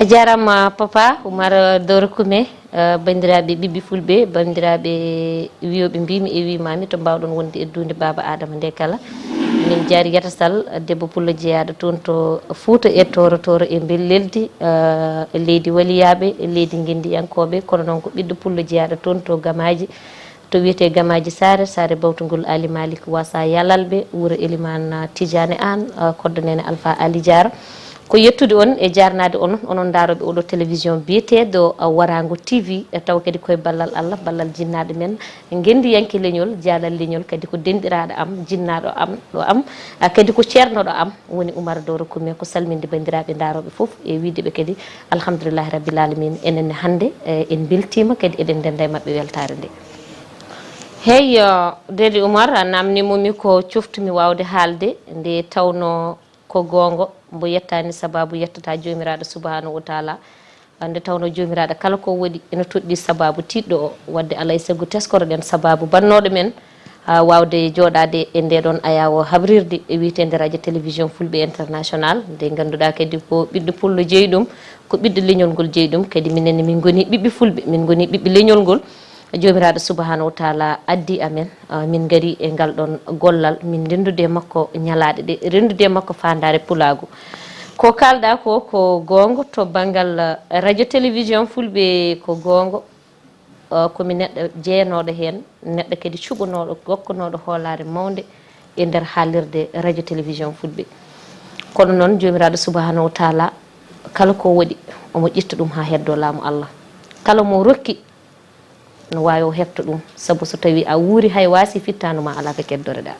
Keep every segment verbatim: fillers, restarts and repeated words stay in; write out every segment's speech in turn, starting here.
A jaaraama, Papa Oumar Doro Kume, eh, banndiraaɓe ɓiɓɓe fulɓe, banndiraaɓe wiyooɓe mbimi e wimami to mbaawɗon wonde e duunde Baaba Aadama nde kala. Min Jaariyata Sall, debbo pullo jeyaaɗo toon to Fuuta e Tooro Tooro e Mbelleldi, eh, e leydi waliyaaɓe, e leydi ngenndiyankooɓe, kono noon ko ɓiɗɗo pullo jeyaaɗo toon to Gamaaji, to wiyetee Gamaaji Saare, Saare Bawtungol Ali Malik Wasa Yalalɓe, wuro Elimaan Tijaane Aan, eh, koddo Neene Alfa Ali Diar. Ko yettude on e jaarnaade onon, onon ndaarooɓe oɗo télévision biyeteeɗo, eh, Waraango T V, eh, taw kadi koye ballal Allah, ballal jinnaaɗo men, ngenndiyanke leñol, jaalal leñol, kadi ko denɗiraaɗo am, jinnaaɗo am, ɗo am, ah, kadi ko ceernoɗo am, woni Oumar Doro Kume, ko salminde banndiraaɓe ndaarooɓe fof, e wiide ɓe kadi, alhamdulillahi rabbil alamin, enen ne hannde, eh, en mbeltiima, kadi eɗen ndennda e maɓɓe weltaare nde. Hey, eh, Deedi Oumar, a namnimo mi ko coftumi waawde haalde, nde tawno ko goonga, mbo yettaani sabaabu yettata Joomiraaɗo Subhaanahu wa Taala. Nde tawno Joomiraaɗo kala ko waɗi ina toɗɗii sabaabu tiiɗɗo o. Waɗde alaa e sago teskoroɗen sabaabu bannooɗo men, ah, waawde jooɗaade e nde ɗoon ayaawo habrirde e wiyeteende Radio Télévision Fulɓe International, nde ngannduɗaa kadi ko ɓiɗɗo pullo jeyi ɗum, ko ɓiɗɗo leñol ngol jeyi ɗum, kadi minen ne min ngoni ɓiɓɓe fulɓe, min ngoni ɓiɓɓe leñol ngol. Joomiraaɗo Subhaanahu wa Taala addi amen, ah, min ngari e ngal ɗoon gollal, min ndenndude e makko ñalaaɗe ɗe, renndude e makko faandaare pulaagu. Ko kaalɗaa ko, ko goonga to banngal, ah, Radio Télévision Fulɓe, ko goonga, ah, ko mi neɗɗo jeyanooɗo heen, neɗɗo kadi cuɓanooɗo, gokkanooɗo hoolaare mawnde e nder haalirde Radio Télévision Fulɓe. Kono noon, Joomiraaɗo Subhaanahu wa Taala, kala ko waɗi, omo ƴetta ɗum haa heddoo laamu Allah. Kala mo rokki, no waawi o heɓto ɗum, sabu so tawii a wuuri hay waasi fittaandu ma alaa ko keddoreɗaa.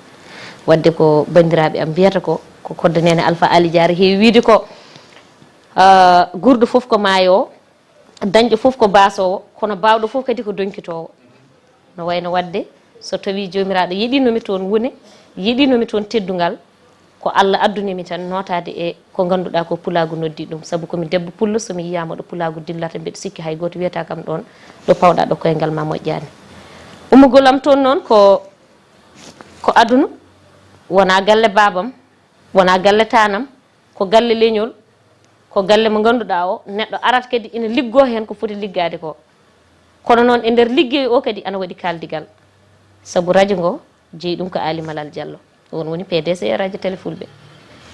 Waɗde ko banndiraaɓe am mbiyata ko, ko koddo Neene Alfa Ali Diar heewi wiide ko, ah, guurɗo fof ko maayoowo, dañɗo fof ko baasoowo, kono baawɗo fof kadi ko donkitoowo. No wayno waɗde, so tawii Joomiraaɗo yeɗiino mi toon wune, yeɗiino mi toon teddungal, ko Allah addunii mi tan nootaade e ko ngannduɗaa ko pulaagu noddii ɗum. Sabu ko mi debbo pullo, so mi yiyaama ɗo pulaagu dillata, mbeɗa sikki hay gooto wiyata kam ɗoon ɗo pawɗaa ɗo koyngal ma moƴƴaani. Ummugol am toon noon ko, ko aduna, wonaa galle baabam, wonaa galle taanam, ko galle leñol, ko galle mo ngannduɗaa o, neɗɗo arat kadi ina liggoo heen ko foti liggaade ko. Kono noon e nder liggey o kadi ana waɗi kaaldigal. Sabu radio ngo jeyi ɗum ko Ali Malal Diallo. On woni P D G e Radio Télé Fulɓe.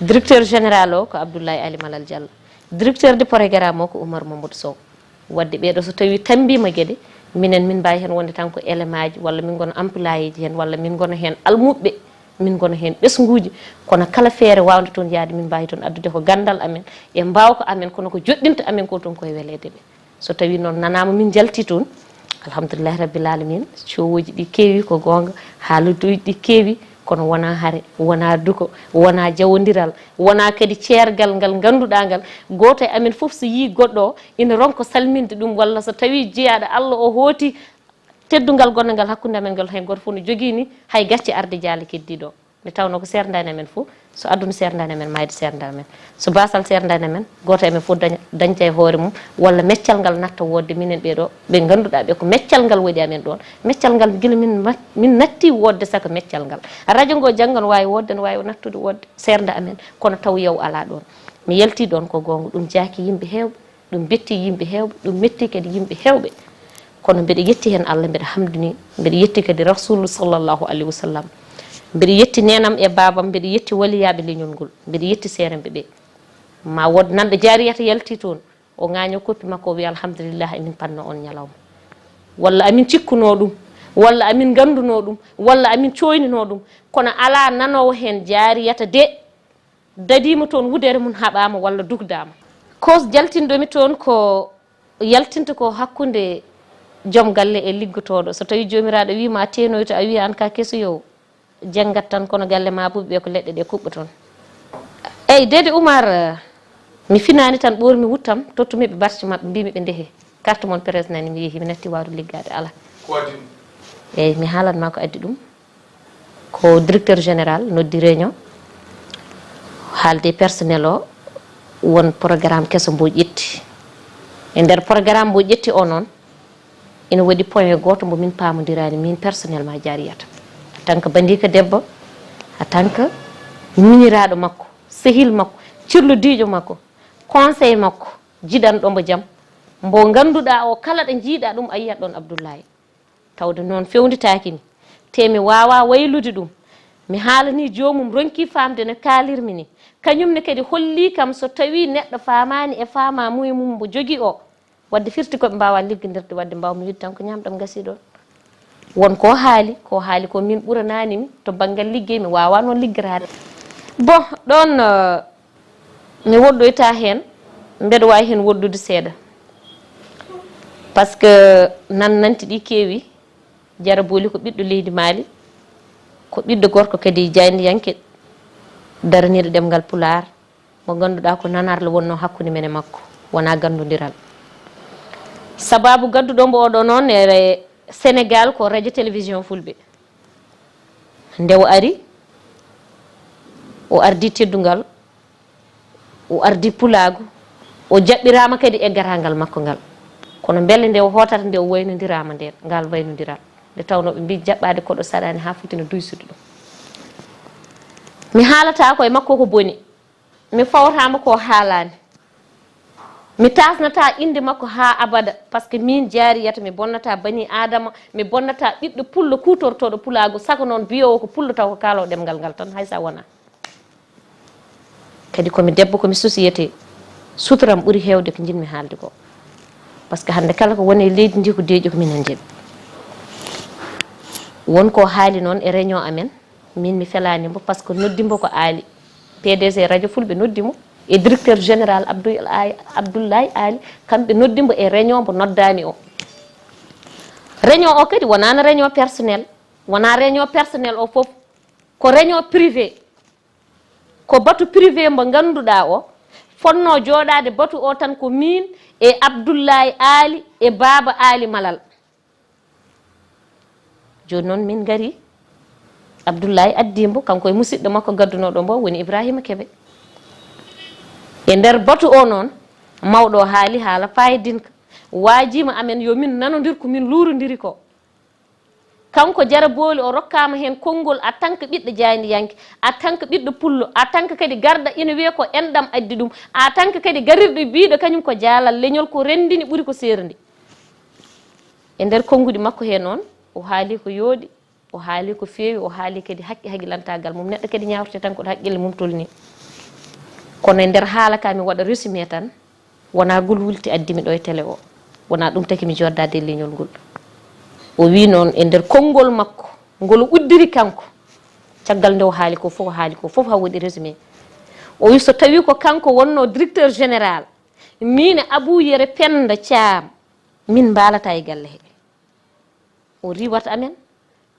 Directeur général o ko Abdoulaye Ali Malal Diallo. Directeur de programme o ko Oumar Mamadou Sow. Waɗde ɓeeɗo so tawii tammbiima geɗe, minen min mbaawi heen wonde tan ko élément ji, walla min ngona employé ji heen, walla min ngona heen almuɓɓe, min ngona heen ɓesnguuji, kono kala feere waawnde toon yahde, min mbaawi toon addude ko ganndal amen e mbaawka amen, kono ko joɗɗinta amen ko toon ko e weleede ɓe. So tawii noon nanaama min njaltii toon, alhamdulillahi rabbil alamin, coowooji ɗi keewi ko goonga, haaluuji ɗi keewi, kono wonaa hare, wonaa duko, wonaa jawondiral, wonaa kadi ceergal ngal ngannduɗaa ngal, gooto e amen fof so yii goɗɗo o, ina ronka salminde ɗum, walla so tawii jeyaaɗo Allah o hooti teddungal gonnangal hakkunde amen ngal, hay gooto fof no jogii ni hay gacce arde jaale keddiiɗo o. Nde tawnoo ko seerndaani amen fof, so aduna seerndaani amen, maayde seernda amen. So baasal seerndaani amen, gooto e amen fof daña, dañca e hoore mum, walla meccal ngal natta woodde minen ɓee ɗoo, ɓe ngannduɗaa ɓe ko meccal ngal waɗi amen ɗoon. Meccal ngal gila min ma-, min natti woodde saka meccal ngal. Radio ngo janngo no waawi woodde, no waawi nattude woodde, seernda amen, kono taw yaw alaa ɗoon. Mi yaltii ɗoon ko goonga, ɗum jaaki yimɓe heewɓe. Ɗum betti yimɓe heewɓe, ɗum metti kadi yimɓe heewɓe. Kono mbeɗa yetti heen Allah, mbeɗa hamdini, mbeɗa yetti kadi Rasulu sallallahu alayhi wa sallam. Mbeɗa yetti neenam e baabam, mbeɗa yetti waliyaaɓe leñol ngol, mbeɗa yetti seeremɓe ɓe. Ma wood nanɗo Jaariyata yalti toon, o ŋaaño koppi makko, o wiya, "Alhamdulillah, emin panno on ñalawma." Walla amin cikkuno ɗum, walla amin ngannduno ɗum, walla amin cooynuno ɗum. Kono alaa nanoowo heen Jaariyata de dadiima toon wudere mum haɓaama walla dugdaama. Ko jaltinɗo mi toon ko yaltinta ko hakkunde joom galle e liggotooɗo. So tawii joomiraaɗo wii ma teenoyto, a wii aan ka kesoyo, janngat tan, kono galle ma buuɓe ɓe ko leɗɗe ɗe kuɓɓa toon. Eyi, Deede Umar, mi finaani tan ɓoormi wuttam, tottumi ɓe barci maɓɓe, mbimi ɓe ndehe. Carte mon presse nani mi yehi, mi natti wawde liggaade, ala. Ko addi ɗum? Eyi, mi haalan ma ko addi ɗum. Ko directeur général noddi réunion, haalde personnel o, won programme keso mbo ƴetti. E nder programme mbo ƴetti o noon, ina waɗi point gooto mbo min paamondiraani, min personnellement Jariyata. En tant que banndika debbo, en tant que miñiraaɗo makko, sehil makko, cirlodiijo makko, conseil makko, Jiɗanɗo mbo jam, mbo ngannduɗaa o, kala ɗo njiiɗaa ɗum, a yiyat ɗoon Abdullaay. Tawde noon fewnditaaki mi, te mi waawaa waylude ɗum. Mi haalanii joomum, ronkii faamde no kaalirmi ni. Kañum ne kadi hollii kam so tawii neɗɗo faamaani e faamaamuya mum mbo jogii o, wadde firti ko ɓe mbaawaa liggondirde, wadde mbaaw-mi wiide tan ko ñaamɗam ngasii ɗoon. Won ko haali, ko haali ko min ɓuranaani mi to banngal liggey, mi waawaa noon liggoraade. Bon, ɗoon, eh, mi woɗɗoyta heen, mbeɗa waawi heen woɗɗude seeɗa. Par ce que nan nanti ɗi keewi, Jara Booli ko ɓiɗɗo leydi Maali, ko ɓiɗɗo gorko kadi jaayndiyanke, daraniiɗo ɗemngal Pulaar, mo ngannduɗaa ko nanarle wonnoo hakkunde men e makko, wonaa ganndondiral. Sabaabu gadduɗo mbo oɗo noon e Senegaal ko Radio Télévision Fulɓe. Nde o ari, o ardii teddungal, o ardii pulaagu, o jaɓɓiraama kadi e garaangal makko ngal. Kono mbele nde o hootata nde o waynondiraama ndeen, ngal waynondiral. Nde tawnoo ɓe mbii jaɓɓaade koɗo saɗaani haa foti no duysude ɗum. Mi haalataa ko e makko ko boni. Mi fawtaama ko haalaani. Mi taasnataa innde makko haa abada, par ce que miin Jaariyata mi bonnataa banii Aadama, mi bonnataa ɓiɗɗo pullo kuutortooɗo pulaagu, saka noon biyoowo ko pullo taw ko kaaloowo ɗemngal ngal tan, hay so a wonaa. Kadi ko mi debbo, ko mi société, suturam ɓuri heewde ko njiɗmi haalde ko. Par ce que hannde kala ko woni e leydi ndi ko deeƴi ko minen njeeɓi. Won ko haali noon e réunion amen, min mi felaani mbo, par ce que noddi mbo ko Aali, P D G Radio Fulɓe noddi mo, e directeur général Abdoul Ay-, Abdoulaye Aali, kamɓe noddi mbo e réunion mbo noddaami o. Réunion o kadi wonaano réunion personnel, wonaa réunion personnel o fof, ko réunion privé. Ko batu privé mbo ngannduɗaa o, fotnoo jooɗaade batu o tan ko miin e Abdoulaye Aali e Baaba Aali Malal. Jooni noon min ngari, Abdoulaye addi mbo, kanko e musidɗo makko gaddunooɗo mbo, woni Ibrahima Kebe. E nder batu o noon, mawɗo o haali haala faayidinka, waajiima amen yo min nanondir ko min luurondiri ko. Kanko Jara Booli o rokkaama heen konngol en tant que ɓiɗɗo jaayndiyanke, en tant que ɓiɗɗo pullo, en tant que kadi garɗo ina wiyee ko enɗam addi ɗum, en tant que kadi garirɗo biyɗo kañum ko jaalal leñol, ko renndini ɓuri ko seerndi. E nder konnguɗi makko heen noon, o haali ko yooɗi, o haali ko feewi, o haali kadi haqqi haqilantaagal mum. Neɗɗo kadi ñaawrete tan ko ɗo haqqille mum tolni. Kono e nder haala ka mi waɗa résumé tan, wonaa ngol wulti addi mi ɗo e télé o, wonaa ɗum taki mi joddaade e leñol ngol. O wi noon e nder konngol makko, ngol o uddiri kanko, caggal nde o haali ko fof, o haali ko fof haa waɗi résumé. O wi so tawi ko kanko wonno directeur général, min e Abou Yere Penda Thiam, min mbaalata e galle he. O riiwat amen,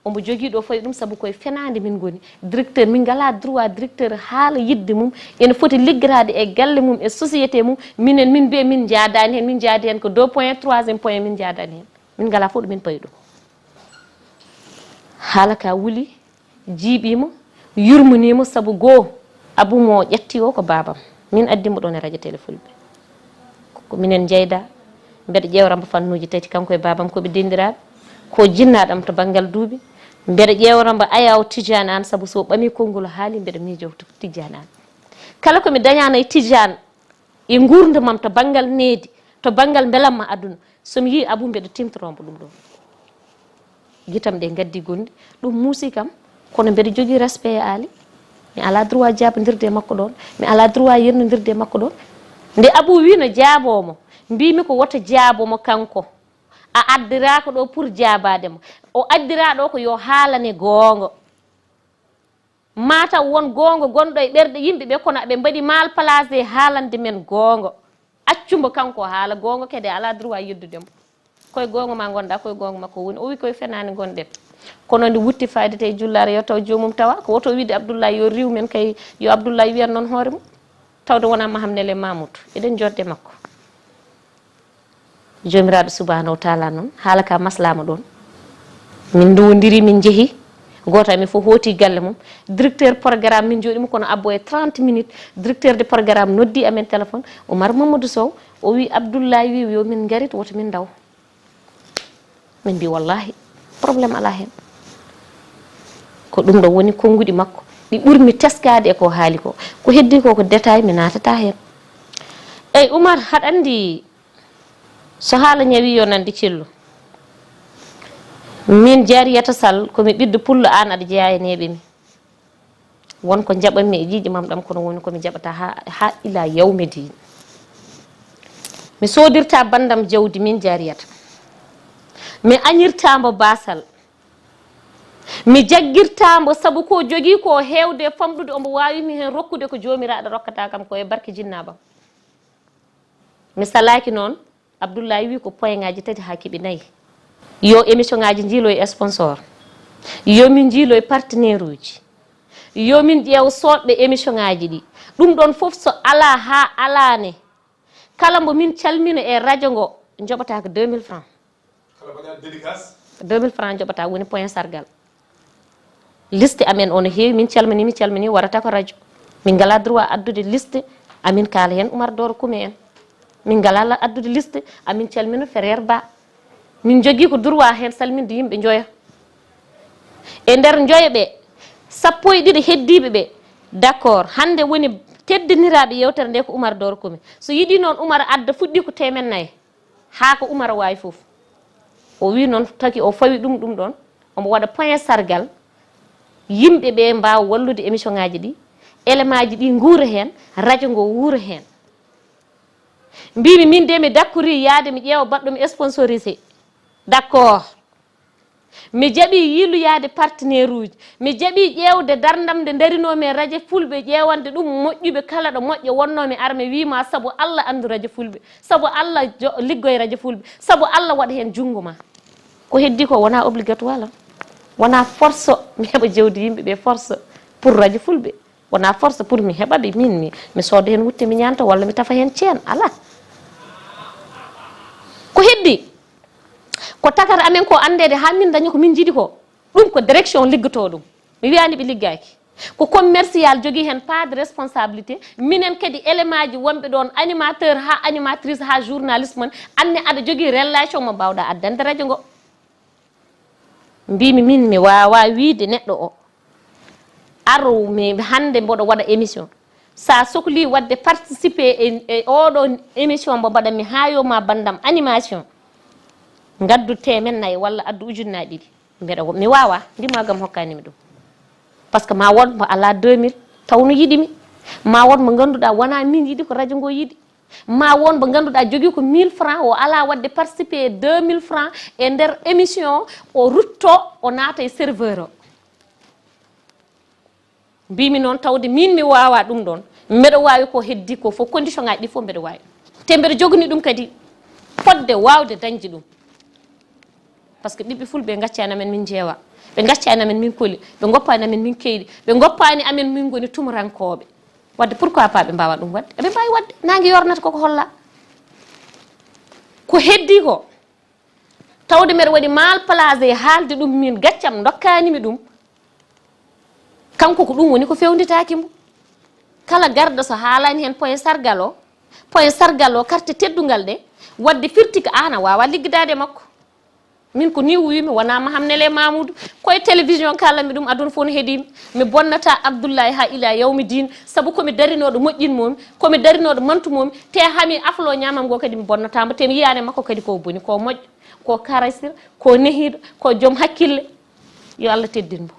omo jogii ɗo fayi ɗum, sabu koye fenaande min ngoni. Directeur, min ngalaa droit directeur haala yiɗde mum, ene foti liggoraade e galle mum, e société mum, minen min mbiya min njaadaani heen, min njaadi heen ko deux point, troisième point, min njaadaani heen. Min ngalaa fof ɗo min payi ɗum. Haala ka wuli, jiiɓiima, yurminiima, sabu goo, Abou mo ƴetti o ko baabam. Min addi mo ɗoon e Radio Télé Fulɓe. Ko minen njeyda, mbeɗa ƴeewra mbo fannuuji tati, kanko e baabam ko ɓe denɗiraaɓe. Ko jinnaaɗo am to banngal duuɓi. Mbeɗa ƴeewra mbo Ayaw Tidiane Anne, sabu so o ɓamii konngol o haali, mbeɗa miijoo to Tidiane Anne. Kala ko mi dañaano e Tidiane, e nguurndam am to banngal needi, to banngal mbelamma aduna, so mi yii Abou, mbeɗa tiimtoroo mbo ɗum ɗoon. Gitam ɗe ngaddi gonɗi, ɗum muusi kam, kono mbeɗa jogii respect e Aali. Mi alaa droit jaabondirde e makko ɗoon, mi alaa droit yernondirde e makko ɗoon. Nde Abou wii no jaaboo mo, mbiimi ko woto jaabo mo kanko. A addiraaka ɗo pour jaabaade mo. O addiraa ɗo ko yo haalane goonga. Mataw won goonga gonɗo e ɓerɗe yimɓe ɓe, kono aɓe mbaɗi mal placé haalande men goonga. Accu mbo kanko haala goonga, kadi alaa droit yeddude mo. Koye goonga ma ngonɗaa, koye goonga makko woni. O wi koye fenaande ngonɗen. Kono nde wutti fayde tawi jullaare yo taw joomum tawa. Ko woto wiide Abdoulaye yo riiw men kay, yo Abdoulaye wiyan noon hoore mum. Tawde wonaa Maham Nele Mamoudou. Eɗen jodde makko. Joomiraaɗo Subhaanahu wa Taala noon, haala ka maslaama ɗoon. Min ndowondiri, min njehi, gooto amin fof hooti galle mum. Directeur programme, min njooɗii mo kono abbo e trente minutes, directeur de programme noddi amen téléphone, Oumar Mamadou Sow, o wi Abdoulaye wi yo min ngarit, woto min ndaw. Min mbi wallahi, problème alaa heen. Ko ɗum ɗo woni konnguɗi makko, ɗi ɓurmi teskaade e ko haali ko. Ko heddi ko, ko détail, mi naatata heen. Eyi, Umar, haɗa anndi, so haala ñawi yo nande cellu. Min Jariyata Sall, ko mi ɓiɗɗo pullo, aan aɗa jeyaa e neeɓe mi. Won ko njaɓanmi e ƴiiƴe mam ɗam, kono woni ko mi jaɓata haa, haa ila yawmi diin. Mi soodirta banndam jawdi, min Jariyata. Mi añirta mbo baasal. Mi jaggirta mbo sabu ko jogii ko heewde e famɗude, omo waawi mi heen rokkude ko Joomiraaɗo rokkata kam ko e barke jinnaabam. Mi salaaki noon, Abdullahi wi ko point ŋaaji tati haa keɓi nayi. Yo émission ŋaaji njiilo e sponsor. Yo min njiilo e partenaire uji. Yo min ƴeew soodɓe émission ŋaaji ɗi. Ɗum ɗoon fof so alaa haa alaane, kala mbo min calmina e radio ngo, njoɓata ko deux mille francs. Kala mbaɗa dédicace? Deux mille francs njoɓata, woni point sargal. Liste amen o no heewi, min calmini, min calmini, warata ko radio. Min ngala droit addude liste amin, kaala heen Umar Doro Kume en. Min ngala la addude liste amin, calmina Frère Ba. Min jogii ko droit heen salminde yimɓe njoya. E nder njoya ɓe, sappo e ɗiɗi heddiiɓe ɓe, d'accord, hannde woni teddiniraaɓe yewtere nde ko Umar Doro Kume. So yiɗi noon Umar adda fuɗɗi ko teemen nayi. Haa ko Umar waawi fof. O wi noon taki o fawi ɗum, ɗum ɗoon. Omo waɗa point sargal. Yimɓe ɓe mbaawa wallude émission ŋaaji ɗi. Élément ji ɗi nguura heen, radio ngo wuura heen. Mbimi min de mi dakkori yaade mi ƴeewa baɗɗo mi sponsorisé. D'accord. Mi jaɓi yiiloyaade partenaire uji. Mi jaɓi ƴeewde darndam nde ndarinoomi e radio fulɓe, ƴeewande ɗum moƴƴuɓe kala ɗo moƴƴo wonnoomi, ara mi wii ma sabu Allah anndu radio fulɓe, sabu Allah jo-, liggoye radio fulɓe, sabu Allah waɗa heen junngo ma. Ko heddi ko wonaa obligatoire am. Wonaa force mi heɓa jawdi yimɓe ɓe force pour radio fulɓe. Wonaa force pour mi heɓa ɓe, min mi, mi sooda heen wutte mi ñaanta walla mi tafa heen ceen. Alaa. Ko heddi, ko tagata amen ko anndeede haa min ndaña ko min njiɗi ko. Ɗum ko direction liggotoo ɗum. Mi wiyaani ɓe liggaaki. Ko commercial jogii heen part de responsabilité. Minen kadi élément ji wonɓe ɗoon, animateur haa animatrice haa journaliste mon, anne aɗa jogii relation mo mbaawɗaa addande radio ngo. Mbimi min mi waawaa wiide neɗɗo o, aro mi hannde mboɗo waɗa émission. Sa sokli waɗde participer e, e oɗo émission mbo mbaɗanmi haa yo ma banndam animation, ngaddu teemen nayi walla addu ujunnaaji ɗiɗi. Mbeɗa wo-, mi waawaa, ndima gam hokkanimi ɗum. Parce que ma won mo alaa deux mille, taw no yiɗi mi. Ma won mo ngannduɗaa wonaa min yiɗi, ko radio ngo yiɗi. Ma won mo ngannduɗaa jogii ko mille francs, o alaa waɗde participer e deux mille francs e nder émission, o rutto, o naata e serveur o. Mbimi noon tawde min mi waawaa ɗum ɗoon, mbeɗa waawi ko heddi ko fof, condition ngaji ɗi fof mbeɗa waawi. Te mbeɗa jogani ɗum kadi fodde waawde dañde ɗum. Par ce que ɓiɓɓe fulɓe ɓe ngaccaani amen min njeewa, ɓe ngaccaani amen min koli, ɓe ngoppaani amen min keyɗi, ɓe ngoppaani amen min ngoni tumurankooɓe. Wadde pourquoi pas ɓe mbaawa ɗum waɗde? Eɓe mbaawi waɗde, naange yornata koko holla. Ko heddi ko, tawde mbeɗa waɗi mal placé e haalde ɗum, min gaccam ndokkaani mi ɗum. Kanko ko ɗum woni ko fewnditaaki mo. Kala garɗo so haalaani heen point sargal o, point sargal o, carte teddungal ɗe, wadde firti ko aan a waawaa liggidaade e makko. Min ko ni o wiimi, wonaa Maham Nele Mamoudou. Ko e télévision kaalanmi ɗum, aduna fof no heɗiimi. Mi bonnata Abdoulaye haa ila yawmi diin, sabu ko mi darinooɗo moƴƴinmoomi, ko mi darinooɗo mantumoomi, te haa mi afloo ñaamam ngo kadi mi bonnataa mo, te mi yiyaani e makko kadi ko boni, ko moƴƴo, ko karasir, ko nehiiɗo, ko joom hakkille. Yo Allah teddin mo.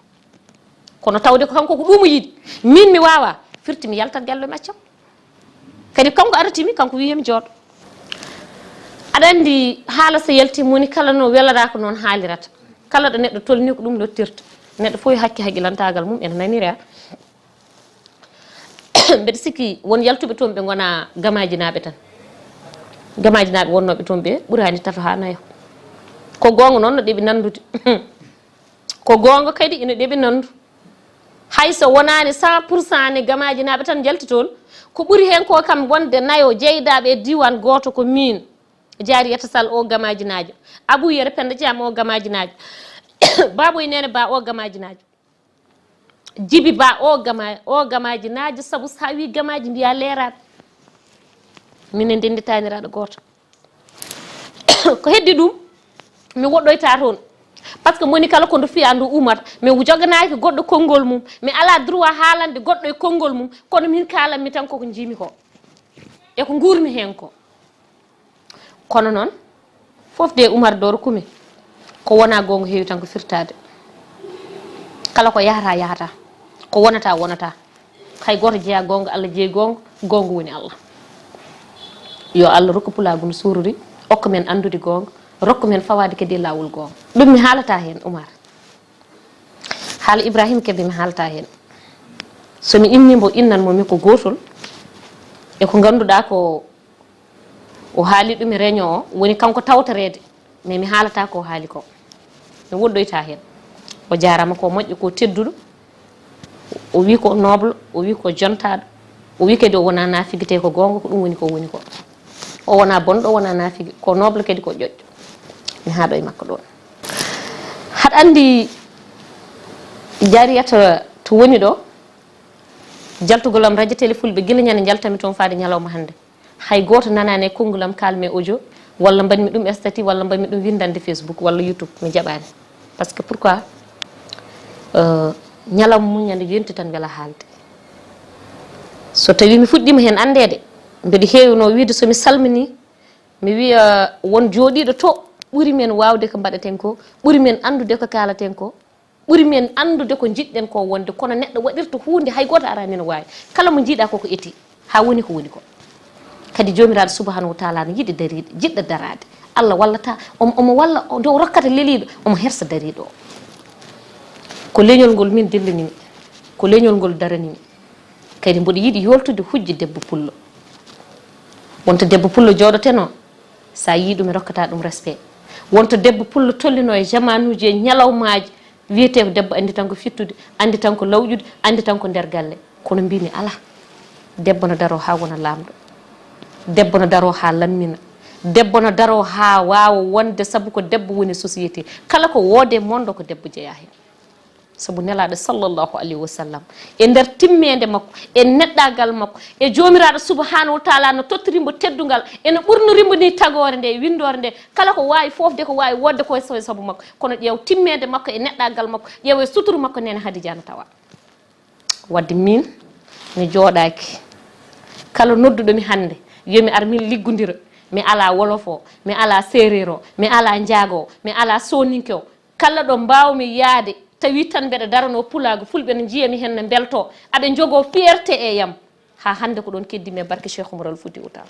Kono tawde ko kanko ko ɗum o yiɗi, min mi waawaa, firti mi yaltat galle maccam. Kadi kanko aratimi, kanko wiyi mi jooɗo. Aɗa anndi haala so yalti moni kala no welarako noon haalirata. Kala ɗo neɗɗo tolni ko ɗum nottirta. Neɗɗo fof e hakke haqilantaagal mum ene nanira. Mbeɗa sikki won yaltuɓe toon ɓe ngona gamajinaaɓe tan. Gamajinaaɓe wonnooɓe toon ɓe ɓuraani tato haa nayo. Ko goonga noon no ɗeɓi nanndude. Ko goonga kadi ina ɗeɓi nanndu. Hay so wonaani cent pour cent ne gamajinaaɓe tan njalti toon, ko ɓuri heen ko kam wonde nayo jeydaaɓe e diiwaan gooto ko miin, Jaariyata Sal o gamajinaajo, Abuu Yero Penda Caam o gamajinaajo, Baaboy Neene Ba o gamajinaajo, Jibi Ba o gama-, o gamajinaajo, sabu so a wii gamaji mbiyaa leeraaɓe. Minen ndennditaani raɗo gooto. Ko heddi ɗum, mi woɗɗoyta toon. Par ce que moni kala ko ndu fiya ndu umata. Mi joganaaki goɗɗo konngol mum. Mi alaa droit haalande goɗɗo e konngol mum. Kono min kaalanmi tan koko njiimi ko. e ko nguurmi heen ko. Kono noon, fof de Umar Doro Kumi, ko wonaa goonga heewi tan ko firtaade. Kala ko yahata, yahata. Ko wonata, wonata. Hay gooto jeyaa goonga, Allah jeyi goonga, goonga woni Allah. Yo Allah rokku pulaagu no suurori, okka men anndude goonga, rokka men fawaade kadi e laawol goonga. Ɗum mi haalata heen, Umar. Haala Ibrahima Kebe mi haalata heen. So mi inni mbo, innan mo mi ko gootol e ko ngannduɗaa ko o haali ɗum e réunion o, woni kanko tawtoreede, mais mi haalata ko o haali ko. Mi woɗɗoyta heen. O jaaraama ko moƴƴo, ko tedduɗo. O wi ko noble, o wi ko jontaaɗo. O wi kadi o wonaa naafigi, te ko goonga, ko ɗum woni ko woni ko. O wonaa bonɗo, o wonaa naafigi, ko noble kadi ko ƴoƴƴo. Mi haaɗo e makko ɗoon. Haɗa anndi Jariyata to woni ɗo, jaltugol am radio télé fulɓe, gila ñande njaltami toon faade ñalawma hannde. Hay gooto nanaani e konngol am kaalmi e audio, walla mbaɗmi ɗum e statut, walla mbaɗmi ɗum winndande Facebook walla YouTube, mi jaɓaani. Parce que pourquoi? Euh, ñalawma mum ñande yonti tan wela haalde. So tawii mi fuɗɗiima heen anndeede, mbeɗa heewno wiide so mi salminii, mi wiya won jooɗiiɗo to ɓuri men waawde ko mbaɗaten ko, ɓuri men anndude ko kaalaten ko, ɓuri men anndude ko njiɗɗen ko wonde, kono neɗɗo waɗirta huunde hay gooto araani ene waawi. Kala mo njiiɗaa ko ko eti, haa woni ko woni ko. Kadi Joomiraaɗo Subhaanahu wa Taala no yiɗi dariiɗo, jiɗɗo daraade. Allah wallata, omo, omo walla o, nde o rokkata leliiɗo, omo hersa dariiɗo o. Ko leñol ngol min dillanimi, ko leñol ngol daranimi. Kadi mboɗo yiɗi yooltude hujja debbo pullo. Wonto debbo pullo jooɗotenoo, so a yii ɗum, mi rokkata ɗum respect. Wonto debbo pullo tollinoo e jamaanuuji, e ñalawmaaji, wiyetee ko debbo anndi tan ko fittude, anndi tan ko lawƴude, anndi tan ko nder galle. Kono mbimi alaa. Debbo no daroo haa wona laamɗo. Debbo no daroo haa lammina. Debbo no daroo haa waawa wonde, sabu ko debbo woni société. Kala ko woodee mondo ko debbo jeyaa heen. Sabu Nelaaɗo sallallahu alayhi wa sallam, e nder timmeende makko, e neɗɗaagal makko, e Joomiraaɗo Subhaanahu wa Taala no tottori mbo teddungal, eno ɓurnori mbo ni tagoore nde, e winndoore nde, kala ko waawi foofde, ko waawi woodde ko e sabu makko. Kono ƴeew timmeende makko e neɗɗaagal makko, ƴeew e suturu makko, Neene Hadija no tawa. Wadde miin, mi jooɗaaki. Kala nodduɗo mi hannde, yo mi ar min liggondira. Mi alaa Wolof o, mi alaa Seereer o, mi alaa Njaago o, mi alaa Sooninke o. Kala ɗo mbaawmi yahde, tawi tan mbeɗa daranoo pulaagu, fulɓe no njiya mi heen, no mbeltoo. Aɓe njogoo fierté e yam. Haa hannde ko ɗoon keddimi e barke Cheikh Oumar Al Foutiyou Tall.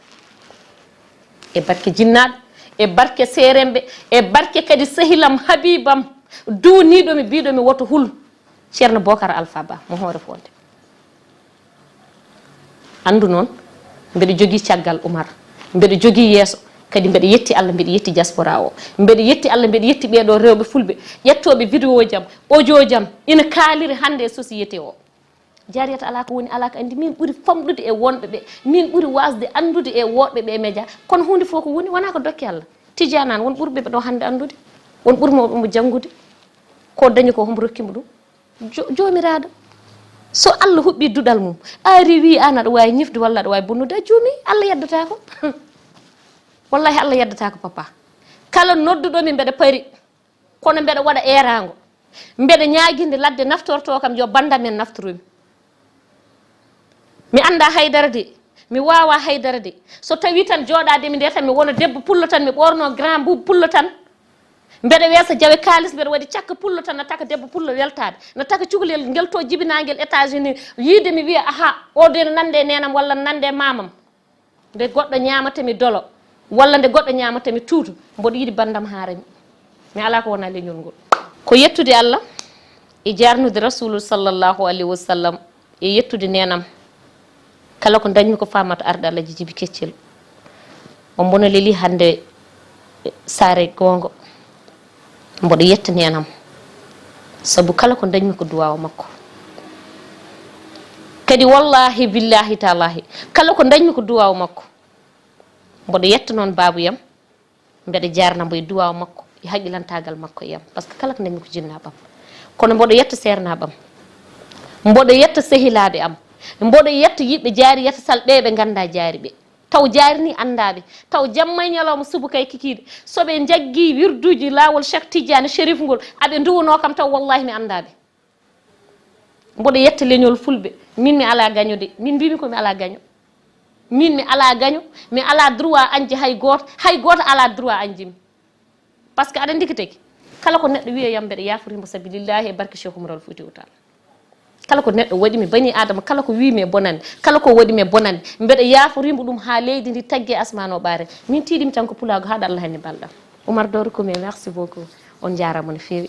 E barke jinnaaɓe, e barke seeremɓe, e barke kadi sehilam, habibam, duwniiɗo mi, biiɗo mi woto hul, Ceerno Bokar Alpha Ba, mo Hoore Fonde. Anndu noon, mbeɗa jogii caggal Umar, mbeɗa jogii yeeso, kadi mbeɗa yetti Allah, mbeɗa yetti diaspora o, mbeɗa yetti Allah, mbeɗa yetti ɓeeɗo rewɓe fulɓe, ƴettooɓe vidéo jam, audio jam, ina kaaliri hannde e société o. Jariyata alaa ko woni, alaa ko anndi. Min ɓuri famɗude e wonɓe ɓe, min ɓuri waasde anndude e woɗɓe ɓe e média. Kono huunde fof ko woni, wonaa ko dokke Allah. Tijaanaan won ɓurɓe ɓe ɗo hannde anndude, won ɓurmooɓe mo janngude. Ko dañi ko, homo rokki mo ɗum? Jo-, Joomiraaɗo. So Allah huɓɓi duɗal mum, a rewi, aan aɗa waawi ñifde walla aɗa waawi bonnude, a juumi, Allah yeddataako. Wallahi, Allah yeddataako, papa. Kala nodduɗo mi, mbeɗa pari, kono mbeɗa waɗa eeraango. Mbeɗa ñaaginde ladde naftortoo kam, yo banndam en naftoro mi. Mi anndaa haydara de, mi waawaa haydara de. So tawii tan jooɗaade mi nde tan, mi wona debbo pullo tan, mi ɓoornoo grand boubou pullo tan. Mbeɗa weesa jawe kaalis, mbeɗa waɗi cakka pullo tan, na taka debbo pullo weltaade. Na taka cukalel ngel to jibinaangel États-Unis, yiide mi wiya, "Aha, o de no nande e neenam walla no nande e maamam." Nde goɗɗo ñaamata mi dolo, walla nde goɗɗo ñaamata mi tuuto, mboɗo yiɗi banndam haarami. Mi alaa ko wonaa leñol ngol. Ko yettude Allah e jaarnude Rasulu sallallahu alayhi wa sallam, e yettude neenam. Kala ko dañmi ko Faamata Arɗo Alhaji Jibi Keccel. Omo no leli hannde saare goongo. Mboɗo yetta neenam. Sabu kala ko dañmi ko duwaawa makko. Kadi wallahi, billahi, taalahi, kala ko dañmi ko duwaawa makko. Mboɗo yetta noon baabuyam. Mbeɗa jaarna mbo e duwaaw makko, e haqqilantaagal makko e am, parce que kala ko dañmi ko jinnaaɓam. Kono mboɗo yetta seernaaɓam, mboɗo yetta sehilaaɓe am, mboɗo yetta yiɓɓe Jaariyata Sal, ɓe ɓe nganndaa Jaari ɓe. Taw Jaari ni anndaaɓe, taw jamma e ñalawma, subaka e kikiiɗe, so ɓe njaggii wirduuji laawol Cheikh Tidiane Chérif ngol, aɓe nduwunoo kam, taw wallahi mi anndaaɓe. Mboɗo yetta leñol fulɓe. Min mi alaa gaño de. Min mbimi ko mi alaa gaño. Min mi alaa gaño, mi alaa droit añde hay gooto, hay gooto alaa droit añde mi. Par ce que aɗa anndi ko tagi, kala ko neɗɗo wiya yam mbeɗa yaafori mo sabi lillahi e barke Cheikh Oumar Al Fouti Tall. Kala ko neɗɗo waɗi mi bani Adama, kala ko wi mi e bonande, kala ko waɗi mi e bonande, mbeɗa yaafori mo ɗum haa leydi ndi tagge asmaan o ɓaare. Min tiiɗi mi tan ko pulaagu haa ɗo Allah hanni balɗam. Oumar Doro Kumi, merci beaucoup. On njaaraama no feewi.